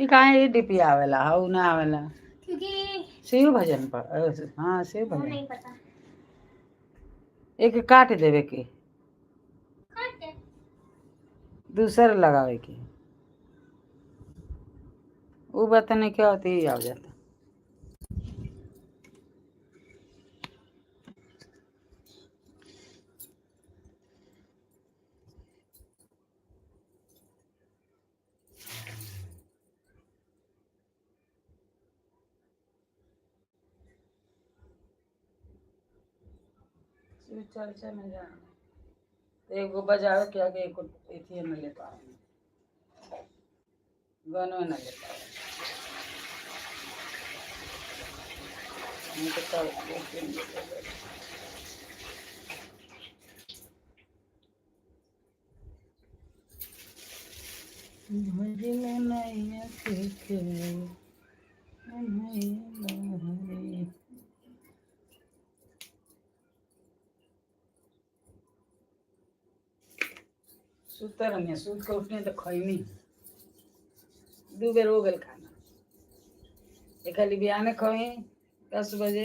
ई काहे ई डीपी आवेला हऊ ना आवेला? क्योंकि शिव भजन पर हाँ शिव वो भजन। नहीं पता। एक काट देवे के, काट दे। दूसर लगावे के। उ बात नहीं क्या होती आ जाता। शिव चर्चा में जाना तो एगो बजावे के आगे एगो एथिए न ले पावे, गानो न ले पावे। नहीं तो कल एक दिन ले लेबै। भजन नैया के कन्हैया हरे। सुतल रहनी, सुत के उठने तो खैनी, दू बेर हो गेल खाना। एक खाली बिहाने खई 10 बजे,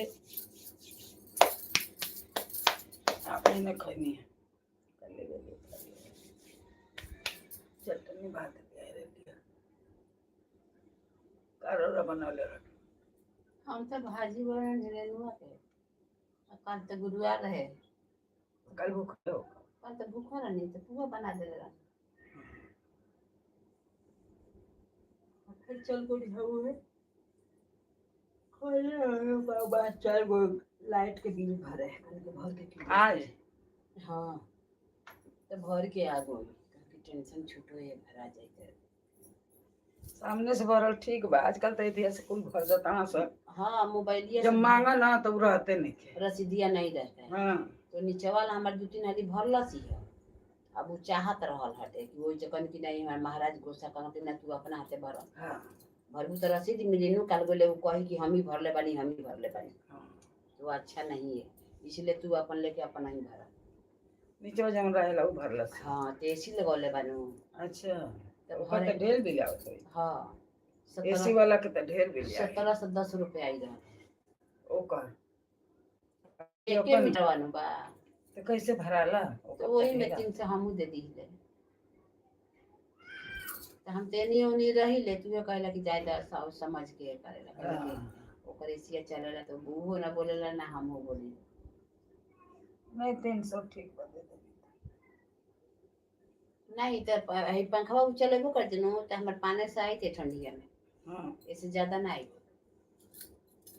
अपने न खैनी है। कल्ले बेले खा लिया। चटनी भात लियाए रही कारोरा बनौले रही। हम तो भाजी बनल नेनुआ के आ कल तो गुरुवार रहे। कल भूख हो? कल तो भूखा रहनी तो पुआ बना देले रहनी। फिर चल गई है बाबा, चार गो लाइट के बिल भरे। कल के भर के पी। आज? हाँ, तो भर के आ गई कि टेंशन छूटो, ये भरा जाए। सामने से भरल ठीक बा। आजकल तो इतिहास कुल भर जाता हाँ सर। हाँ, मोबाइलिया जब से। मांगा ना तो उ रहते नहीं थे। रसीदिया नहीं रहता है। तो नीचे वाला हमार दू तीन हाली भरलस ही है। अब वो चाहत रहल हटे कि वही जखन कि नहीं, हमार महाराज गुस्सा कहन कि ना, तू अपना हाथे भर। भरबू तो रसीद मिली नु। काल बोले वो कही कि हम ही भरले बानी, हम ही भरले बानी। तो अच्छा नहीं है, इसलिए तू अपन लेके अपन ही भरा। नीचे जवन रहेला उ भरलस? हाँ, तो एसी लगौले बानू। अच्छा। तो ओकर भरे। तो ढेर बिल आवत होई। हाँ, एसी 17 वाला के तो ढेर बिल आई। 1710 रुपया आई रहा। ओकर एके अपन मीटर बानू बा। तो कैसे भराला ओकर? तो वही में ढेर। 300 हमहू दे दी। तो हम तो एनी ओनी रही ले तू कहला कि जाए समझ के करेला। कहला कि ओकर एसिया चलेला तो उहो ना बोलेला ना हमहू बोली। नहीं, 300 ठीक बा, दे दे। नहीं तो हई पंखवा उ चलेबो करते नु तो हमर पाने से आई थे ठंडिया में। इससे ज्यादा ना आई।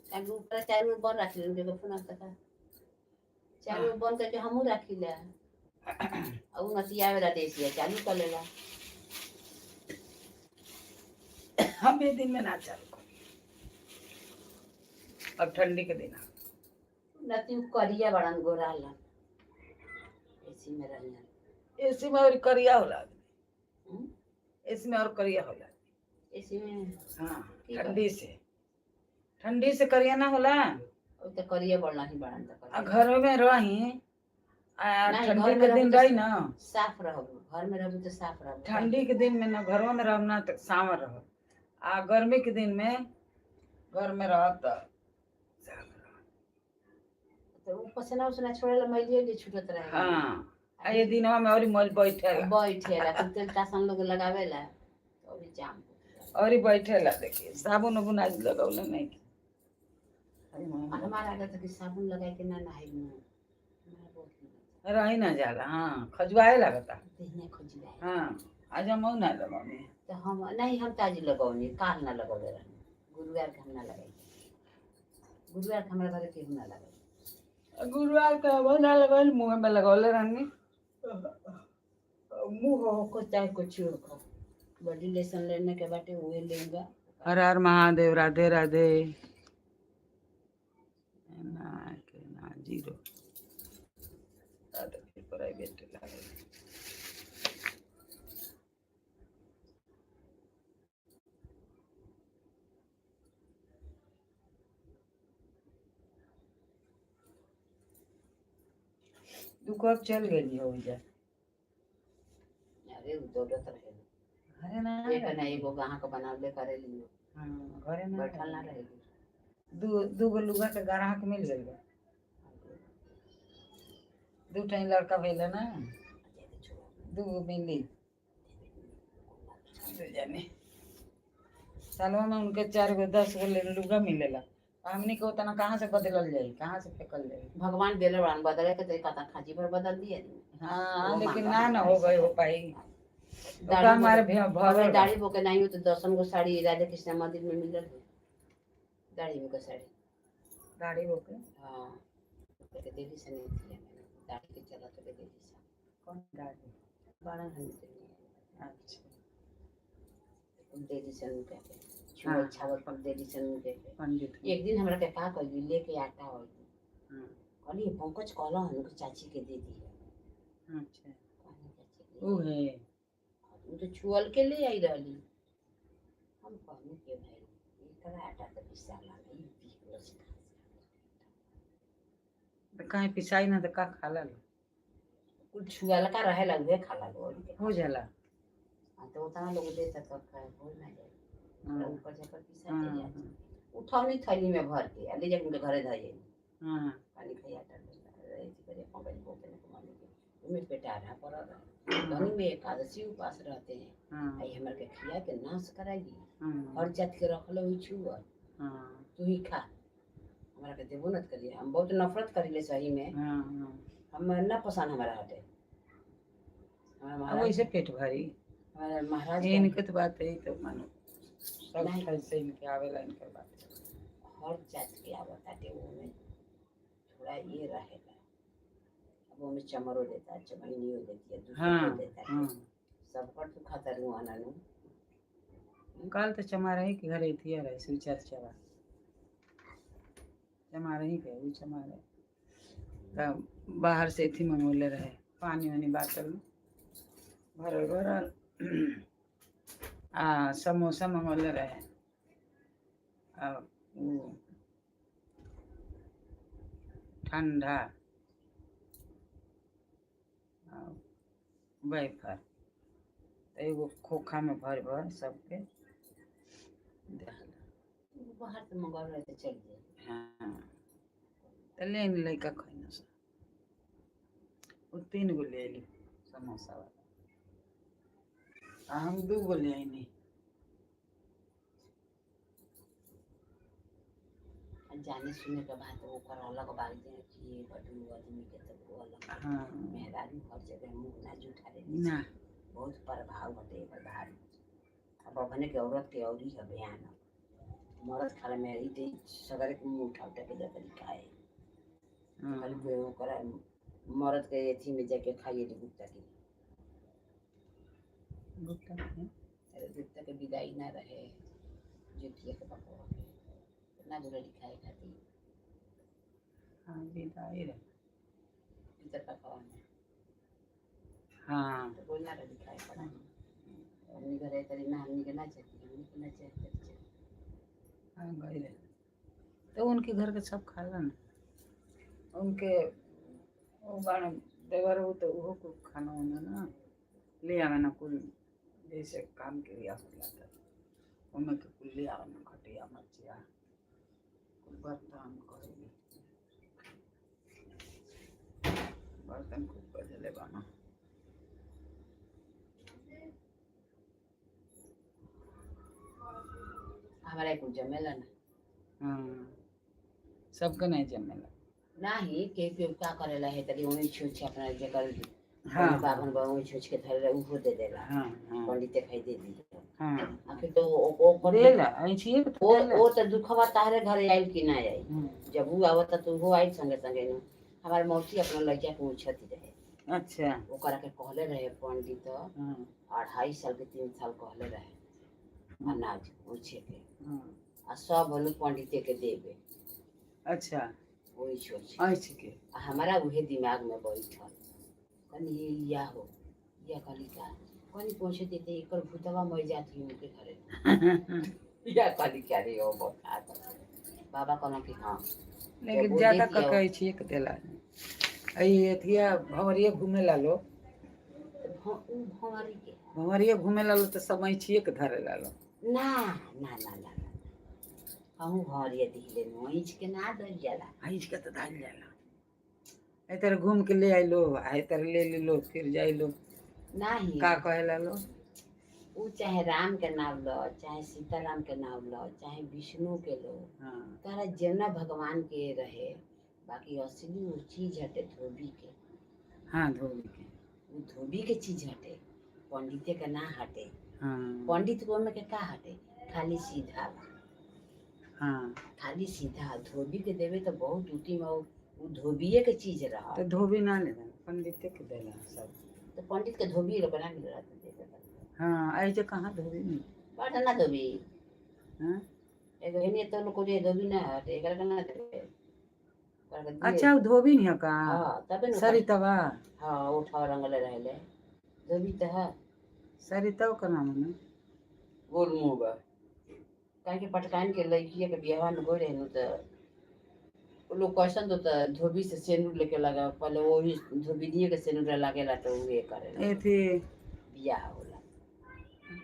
काहे ऊपर चारू ओर बंद राखी ले, फोन आता का चारू ओर बंद करके हमहू राखी ले आ उ नतियावेला देसिया चालू कर लेला। हम ये दिन में ना चालू कर, अब ठंडी के दिन आ। नती उ करिया बड़न, गोराला एसी में रहियन। एसी में और करिया होला आदमी। हम्म? एसी में और करिया होला। एसी में? हाँ। ठीक है। ठंडी से, ठंडी से करिया ना होला? उ तो करिया बड़ला ही बड़न त आ करिया। घर में रही आ नहीं, ठंडी घर में के दिन रहबू तो रही ना। साफ रहबू, घर में रहबू तो साफ रहबू। ठंडी के दिन में ना घरों में रहब ना तो सांवर रह, आ गर्मी के दिन में घर में रह तो साफ रह। तो उ पसीना उसना छोड़ेला, मैलियो जे छूटत रहे। हाँ, आ ये दिनवा में और मल बैठेला। बैठेला कुल तेल तासन लोग लगावेला तो अभी जाम हो जाला। और ही बैठेला। देखिए, साबुन उबुन आज लगौले नहीं। अरे माँ। हमारा आदत है कि साबुन लगा के ना नहाई ना, हमारा बहुत निमन। रही ना जाला, हाँ, खजुआए लगता। देहिया खुजला है। हाँ, आज हम ना लगौनी। तो हम नहीं, हम ताजी लगौनी, काल ना लगौले रहनी। गुरुवार के हम ना लगाई, गुरुवार के हमरा घरे केहू ना लगाई। गुरुवार का हम ना लगौली, मुँह में लगौले रहनी। मुँह हो को चाहे कुछ हो, बॉडी लोशन लेने के बाटे वही लूंगा। हर हर महादेव, राधे राधे। ना के ना जीरो आ तो फिर प्राइवेट लागल। तू कब चल गेली हो जा? अरे, उ दौड़त रहे। अरे। घरे ना एक ना एगो ग्राहक बनावले करेली। हाँ, घरे ना बैठल ना रहेली। दू दू गो लुगा के ग्राहक मिल गइल बा। दू टाइम लड़का भइल ना, दू गो मिली दू जाने सालवा में उनके चार गो 10 गो लुगा मिलेला। हमनी के उतना कहाँ से बदलल जाई, कहाँ से फेंकल जाई? भगवान देले बड़न बदले के तरीका त खाची पर बदल दिए। हाँ, वो लेकिन मांगा ना ना मांगा हो गए हो ऐसे। पाई। दाढ़ी ओकरा हमारे अगर भरल बा। दाढ़ी बोके नहीं हो तो दसम गो साड़ी राधे कृष्ण मंदिर में मिलल है, दाढ़ी बोके साड़ी। दाढ़ी होके? हाँ, के देली से नहीं थी मैंने दाढ़ी के चला तो के देली से। कौन दाढ़ी? बड़ा हम तो अच्छा। देली से उनके के छुआ छावल पर देली से उनके के। पंडित। एक दिन हमरा के का कहली लेके आटा हो। हाँ, कहली पंकज कहला हम के चाची के दे दी। अच्छा। कहनी चाची के ऊ है। उ तो छुअल के ले आई रहली। हम कहनी के भाई एकरा आटा तो पिसाला नहीं पीलो से। तो काहे पिसाई ना तो का खाला लो? कुल छुअल का रहेला उहे खाला लो और के। हो जाला। हाँ, तो उतना लोग देता तो खाए हो ना जाए। ऊपर जाकर पिसा के जाए उठौनी थैली में भर के आ ले जाके उनके घरे धइए। पानी खाई आटा रहे करे पंकज बोके ने कमाने के उमे पेटारा पड़ल रहे। धनी में एकादशी उपास रहते हैं। आई हमर के खिया के नाश कराई। हर जात के रखले हुई छुअल। तू ही खा, हमरा के देबो न करिए। हम बहुत नफरत करिले सही में। हाँ, हाँ। हम ना पसंद हमरा हटे हमारा अब महाराज। वैसे पेट भरी। हमारा महाराज के इनके तो बात है तो मानो सब नहीं। ठल से इनके आवेला इनके बात। हर जात के आवत ताटे, ओमे थोड़ा ये रहेला। अब ओमे चमरो देता है, चमैनियो देती है, दूसरो देता है। सबकर तू खाता रू आना नु। कल तो चमारही के घरे थिया रहे सुचार चवा चमारही के उ चमारे तब बाहर से थी मंगोले रहे पानी वानी बाटल में भरल भरल आ समोसा मंगोले रहे आ उ ठंडा आ वेफर तो एगो खोखा में भर भर सबके दहल। बाहर से मंगाव रहे तो चल जाए। हाँ, तो ले आइनी लइका खैन सन। उ तीन गो ले अयली समोसा वाला आ हम दू गो ले अयनी। आ जाने सुने के बाद ओकर अलग बात जे कि ये बदू आदमी के तो वो अलग। मेहरारू हर जगह मुंह ना जुठा रही। ना। बहुत प्रभाव हटे एकर भारी। अब अपने के औरत के औरी है बयान मरद खाले में ई ते सगरे के मुंह उठा उठा के जाकर खाए। खाली कोई ओकरा मरद के अथी में जाके खाइए ली गुप्ता के। गुप्ता के? अरे गुप्ता के विदाई ना रहे ज्योतिया के पकवा के ना बोले खाए खातिर। हाँ, विदाई रहे। भीतर पकवा में। हाँ। तो बोलना रहे खाए पड़ा हमनी घरे तरी ना हमनी के ना चाहती हमनी के ना चाहती। हाँ, गई रहे तो उनके घर के सब खाला ना उनके वो बाण देवर हो तो उहो कुल खाना वाना ना ले आवे ना कुल जैसे काम क्रिया होला तो ओमे के कुल ले आवे ना खटिया मचिया कुल बर्तन करेली बर्तन खूब बदले बाना। हमारा कुल जमेला ना। हाँ, सबके नहीं जमेला। नाही के के का करेला है तरी ओमे छुछ अपना जेकर बाभन बा ओमे छुछ के धरे उहो दे देला। हाँ हाँ पंडित खाई दे दी। आखिर तो ओ ओ देला ऐसी ओ ओ तो दुखवा तारे घरे आइल कि ना आई। जब ऊ आवता तो उहो आइल संगे संगे नु। हमार मौसी अपना लड़किया के पूछती रहे। ओकरा के कहले रहे पंडित 2.5 साल के 3 साल कहले रहे अनाज पूछे के। आ सब हनु पंडिते के देबे। वही सोच। ऐसी के। आ हमारा उहे दिमाग में बैठल कनी ये या हो या कहली का कनी पहुँचे देते एकर भूतवा मर जात ही उनके घरे या कहली क्या रे ओ बता बाबा कहला कि हाँ। लेकिन जब वो ज्यादा दे दिया ककै छियै के देला आई अथिया भंवरिया घूमे ला लो। तो उ भंवरी के। भंवरिया घूमे ला लो तो सब ऐछिए के धरे ला लो। ना ना ना ना, हमहू भंवरिया दिखले नु ऐंच के ना धइल जाला। ऐंछ के तो धइल जाला। ए तरह घूम के ले आइलो, आ ए तरह ले लेलो फिर जाइलो। नाही। का कहेला लो? उ चाहे राम के नाम लो, चाहे सीताराम के नाम लो, चाहे विष्णु के लो, हाँ। तारा जौना भगवान के रहे, बाकी असली वो चीज हटे धोबी के। हाँ, धोबी के। उ धोबी के चीज हटे, पंडिते के ना हटे। हाँ। पंडित को में के का हटे? खाली सीधा बा। हाँ। खाली सीधा धोबी के देवे तो बहुत ऊटी में उ धोबिए के चीज रहा। तो धोबी ना ले पंडिते के देला सब। तो पंडित के धोबी लोग ना मिल रहा था देवे। हाँ, ऐसे कहाँ धोबी मिल? बड़ ना धोबी। हाँ? एगो हेने तो लोग को धोबी ना हटे, एकरा के ना देवे। ओकरा के दिए। अच्छा, वो धोबी नहीं है का? हाँ, तबे न। सरितवा। हाँ, उठाव रंगले रहेले धोबी तो है। सरितवा का नाम है ना? गोल मुँह बा। काहे के पटकान के लड़किया के बियाह में गई रहे नु त उ लोग क्वेश्चन दो त धोबी से सेनुर लेके लगा, पहले वही धोबीनिए के सेनुर लागेला तो उहे करेला। एथी बियाह होला।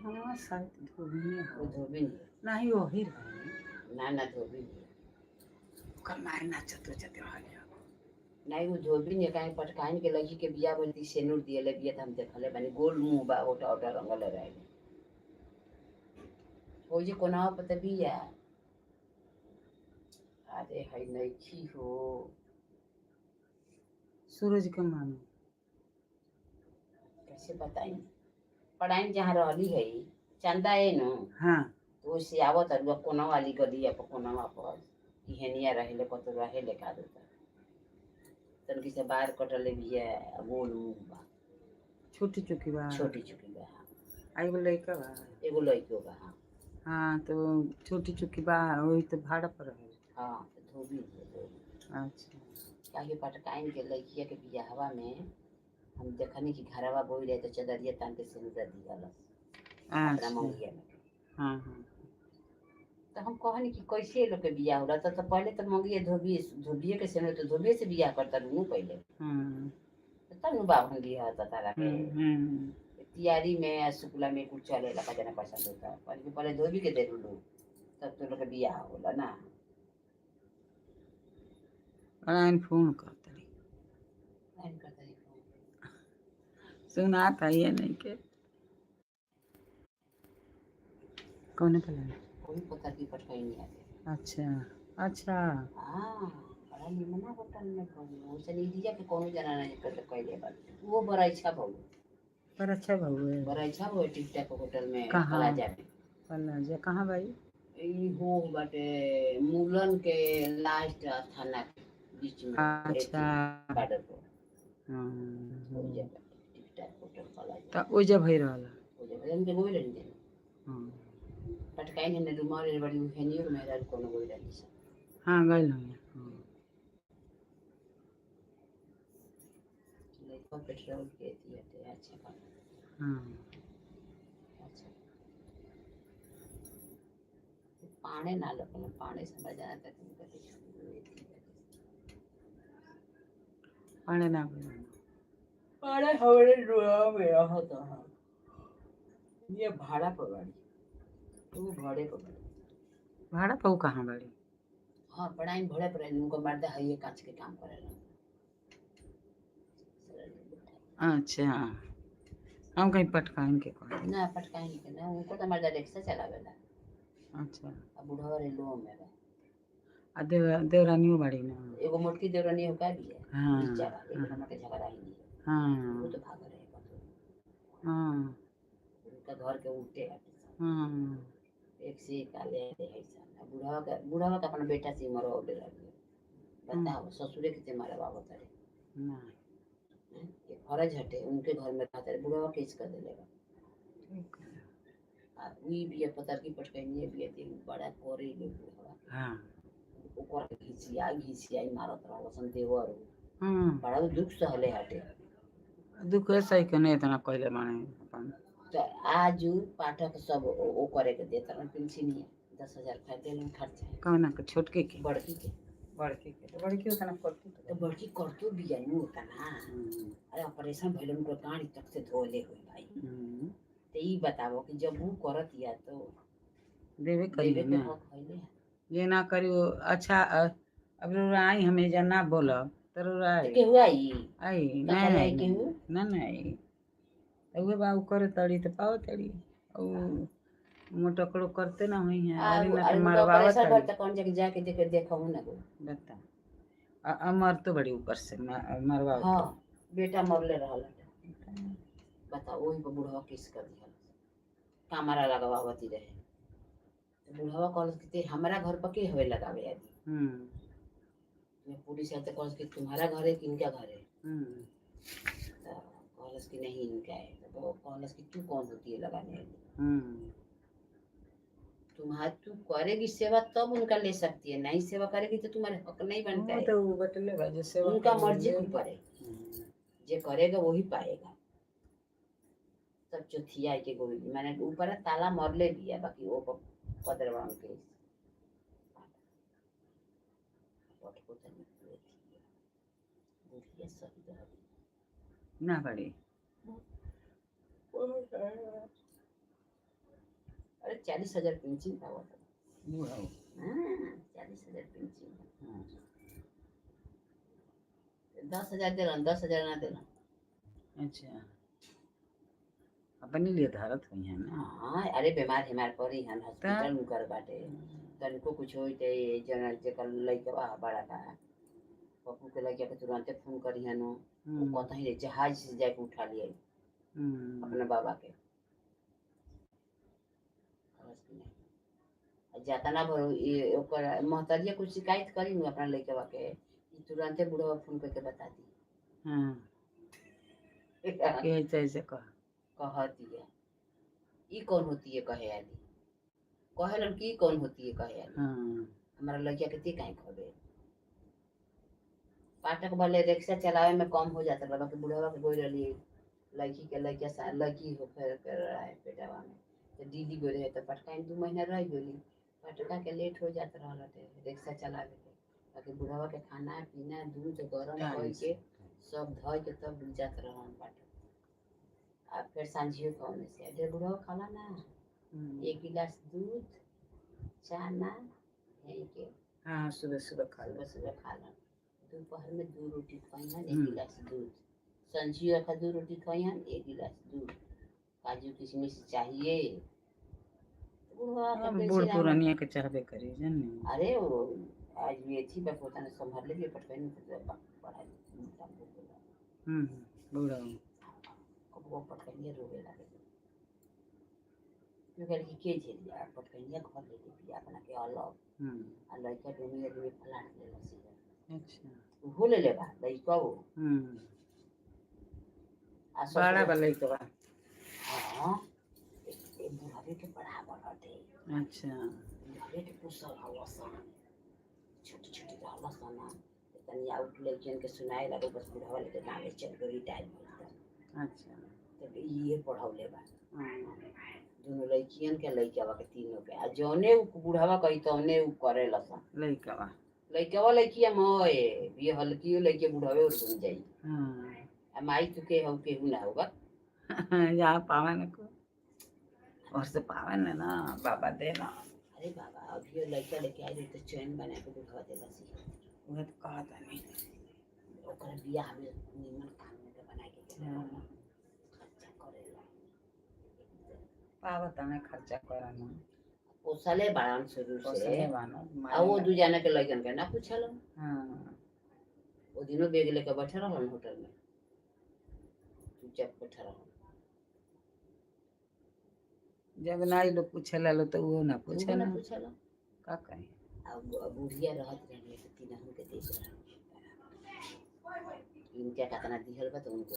हाँ, शायद धोबी नहीं वो हो। धोबी नहीं। नहीं, वही रहे। ना ना, धोबी नहीं। ओकर माय नाचत उचत रहल। नहीं, वो धोबी नहीं। काहे पटकान के लड़की के बियाह भइल त सेनुर दिएले बिया त हम देखले बानी, गोल मुँह बा, ओटा ओटा रंगले रहेले। हो जे कोनावा पर त बिया। अरे है नइखी हो। सूरज के मामी। कैसे बताई? पढ़ाई जहाँ रहली है चंदा ए नु। हाँ। तो ओसे आवत अरुआ कोना वाली गलिया पर, कोनवा पर इहेनिया रहेले, कतो रहेले का देता। तनकी से बाहर कटले बिया, गोल मुँह बा। छोटी चुकी बा। छोटी चुकी बा। आ एगो लड़का बा। एगो लड़को बा, हाँ। हाँ, तो छोटी चुकी बा, वही तो भाड़ा पर रहे। हाँ, तो धोबी है, धोबी। अच्छा। काहे पटकाइन के लड़किया के बियाहवा में हम देखनी कि घरवा बोई रहे तो चदरिया तान के सिंदूर दिहलस अपना मंगिया में। हाँ हाँ तो हम कहनी कि कैसे ये लोग के बियाह होला? तो पहले तो मंगिए धोबी, धोबिए के सेनो तो धोबिए से बियाह करता नु पहले। तो तब नु बाभन बियाह होता तारा के। तियारी में आ शुक्ला में कुछ चलेला का जना पसंद होता। पहले पहले धोबी के दे लू तब तो लोग के बियाह होला ना। नारायण फोन करता। लाइन करता है फोन। सुना था ये नहीं के कौन पला? कोई पता की पटकाई नहीं आते। अच्छा अच्छा। हाँ, बड़ा निमना होटल में कहूँ वैसे एरिया के कोनो जना नहीं कर कैले बा, वो बड़ा अच्छा बहु। पर अच्छा भाऊ है। बड़ा अच्छा बहु टिक टाक होटल में। कहाँ? कला जामे। पला जा कहाँ भाई? ई हो बाटे मूलन के लास्ट थाना के बीच में। अच्छा। बॉर्डर पर। हाँ। हो जा बाटे टिक टाक होटल कला जा। तो ओइ जब भई रहल। हो जा हम के गोई रहनी जाने। हाँ। पटकाई ने रुमाल रे बड़ी हेनियो मेहराज कोनो गोई रहनी सा। हाँ, गइल हूँ, हाँ। लइका पेट्रोल के दिया ते अच्छा काम। अच्छा, पाणे ना लगन पाणे समझ जाना तक कभी। पाणे ना गइल। पाणे हमारे रुआ में रहत है, ये भाड़ा पर बाड़ी, तू भाड़े पर बाड़ी। भाड़ा पर कहाँ बाड़ी? हाँ, पढ़ाई भाड़े पर है, उनको मर्द है, ये कांच के काम करेला। अच्छा, हम कहीं पटकाइन के कह। ना, पटकाई के ना, उनको तो मर्द रिक्शा चलावेला। अच्छा। अब बुढ़वा रे लो में बा। आ देव देवरानियों बाड़ी ना? एगो मोटकी देवरानी हो का भी है। हाँ। नीचा बा, एक नंबर के झगड़ा ही नहीं। हाँ। वो तो भाग रहे कतो। उनका घर के उल्टे हटे सब। एक से एक आले आले है सब। आ बुढ़वा के अपना बेटा से मरवा उड़े लगी, बताओ, ससुरे के ते मरवा तारे। ना। हैं? ये फर्ज हटे, उनके घर में रहते रहे, बुढ़वा केस कर देले बा। ठीक है। आ उई बिया पतर की पटकैनिए बिया ते बड़ा करे ले बुढ़वा। ओकर के घिसिया घिसिया मारत रहल सन देवर। बड़ा उ दुख सहले हटे। दुख सही के नहीं इतना कहले माने अपन। तो आज उ पाठक सब ओ करे के देता रहन पेंशनिया 10,000 खाते देलन खर्चा। कौना के? छोटके के? बड़की के। बड़की के तो बड़की उतना करती तो बड़की करतो बिया नु उतना। अरे ऑपरेशन भइल उनकर गाड़ी तक से धोले हुई भाई। तो ई बतावो कि जब वो करत या तो देवे करी देवे के ना। हक हइले। जे ना करी वो अच्छा अब रउरा आई हमें जा ना बोलब तो रउरा तो आई केहू आई आई तो ना करे आई आई केहू? ना ना आई तो उहे बा उ करे तड़ी तो पाओ तड़ी औ मोटकड़ो करते ना हुई है आ अरे ना अरे तो उनका मरवावा ऑपरेशन भइल तड़ी तो कौन जगह जाके देखे देखहु ना गो। बता अमर तो बड़ी ऊपर से मरवाओ। हाँ बेटा मरले रहल हटे। बताओ वही पर बुढ़वा केस कर दिहल, कामरा लगवावती रहे तो बुढ़वा कहलस कि ते हमरा घर पर के हवे लगावे आदि। मैं पुलिस आते कहलस कि तुम्हारा घर है कि इनका घर है? तो कहलस कि नहीं इनका है। तो वो कहलस कि तू कौन होती है लगाने वाली? तुम्हारा तू करेगी सेवा तब उनका ले सकती है, नहीं सेवा करेगी तो तुम्हारे हक नहीं बनता वो है। तो वो बटले बा जो सेवा उनका करी मर्जी ले। के ऊपर है, हम्म। जे करेगा वही पाएगा। सब चौथिया के गोली मैंने ऊपर ताला मरले भी है, बाकी वो कदर के पटको तनी पूरे थी। बुढ़िया सही रहली। ना बड़ी अरे 40,000 पेंशन पावत। बूढ़ा हो। हाँ, 40,000 पेंशन। हाँ। 10,000 दिलन, 10,000 ना दिलन। अच्छा अपने लिए धारत हुई है ना। हाँ अरे बीमार हमार पड़ी हन हॉस्पिटल उनकर बाटे, तनिको कुछ होई त जनरल जेकर लइकवा बड़ा बा पप्पू के लइका के तुरंते फोन करी हन। वो कतही रे जहाज से जाके उठा लिया अपना बाबा के। कहलस कि नहीं। आ जातना भर ये ओकर महतरिया कुछ शिकायत करी नु अपना लइकवा के, ई तुरंते बुढ़वा फोन करके बता दी। हाँ के ऐसे ऐसे कह कहती है ई कौन होती है कहे आली, कहेलन कि ई कौन होती है कहे आली। हाँ हमारा लड़किया के ते काहे कहबे। पाठक भले रिक्शा चलावे में कम हो जाता रहा, बाकी बुढ़वा के गोई रही लड़की के लड़किया सा लड़की हो फिर कर रहा है पेटवा में तो दीदी गोई रहे तो पटका में 2 महीना रह गोली पटका के लेट हो जाता रहा रिक्शा चलावे के, बाकी बुढ़वा के खाना पीना दूध गरम टाइम कर से। के सब धोई के तब जात रहा पाठक। आ फिर सांझियो कौन से ढेर बुढ़वा खाला ना 1 गिलास दूध चना यही के हाँ सुबह सुबह खा लो। सुबह सुबह खा लन। दोपहर में 2 रोटी खइहन 1 गिलास दूध, संझियो का 2 रोटी खइहन 1 गिलास दूध, काजू किशमिश चाहिए। बुढ़वा के अब कैसे बूढ़ राम- पुरानिया के चाहबे करी जानी। अरे वो आज भी अच्छी बात होता ना संभाल ले पटकन तो बड़ा मोटा हो गया। बूढ़ा अब वो पटकनिया रोवे लगे जो कहले कि के झेल जा पटकनिया घर ले ले पिया अपना के अलग आ लड़का दोनों आदमी फलाट ले लसी। अच्छा उहो ले लेबा लड़का वो आ बड़ा ससुर- बा लइकवा। हाँ एक बुढ़ावे के बराबर हटे। अच्छा बुढ़ावे के पोसल हवा सन छोटी छोटी रहल सन तनी आउट लड़कियन के सुनाए लगे बस बुढ़ावा लेके गाँव चल गई रिटायर भइल तब। अच्छा तब ये पढ़ौले बा हाँ। दोनों लड़कियन के लड़कवा के तीनों के आ जौने उ बुढ़ावा कही तौने उ करे लसन लइकवा लड़कवा लड़किया मोए ये हल्की लड़के बुढ़ावे और सुन जाई। हाँ आ माई तू के हऊ केहू ना होगा। जहाँ पावे न को और से पावे न ना बाबा देना। अरे बाबा अभी वो लड़का लेके आई रही तो चैन बना के बुढ़ावा देला सी। उहे तो कहता नहीं। ओकर बियाह में निमन काम में के बना के देला। हाँ। खर्चा करेला पावत हमें खर्चा करना पोसले बाड़न शुरू से पोसले बानो आ वो दू जाना के लड़कन के ना पूछल। हाँ वो दिनों बैग लेके बैठल रहलन होटल में चुपचाप बैठल रहलन। जब ना ई लोग पूछे ला तो वो ना पूछे पूछे ना ना पूछल। का कही। आ बुढ़िया रहत रहे तो तीनहन के देख रहल इनका कितना दिहल बा तो उनको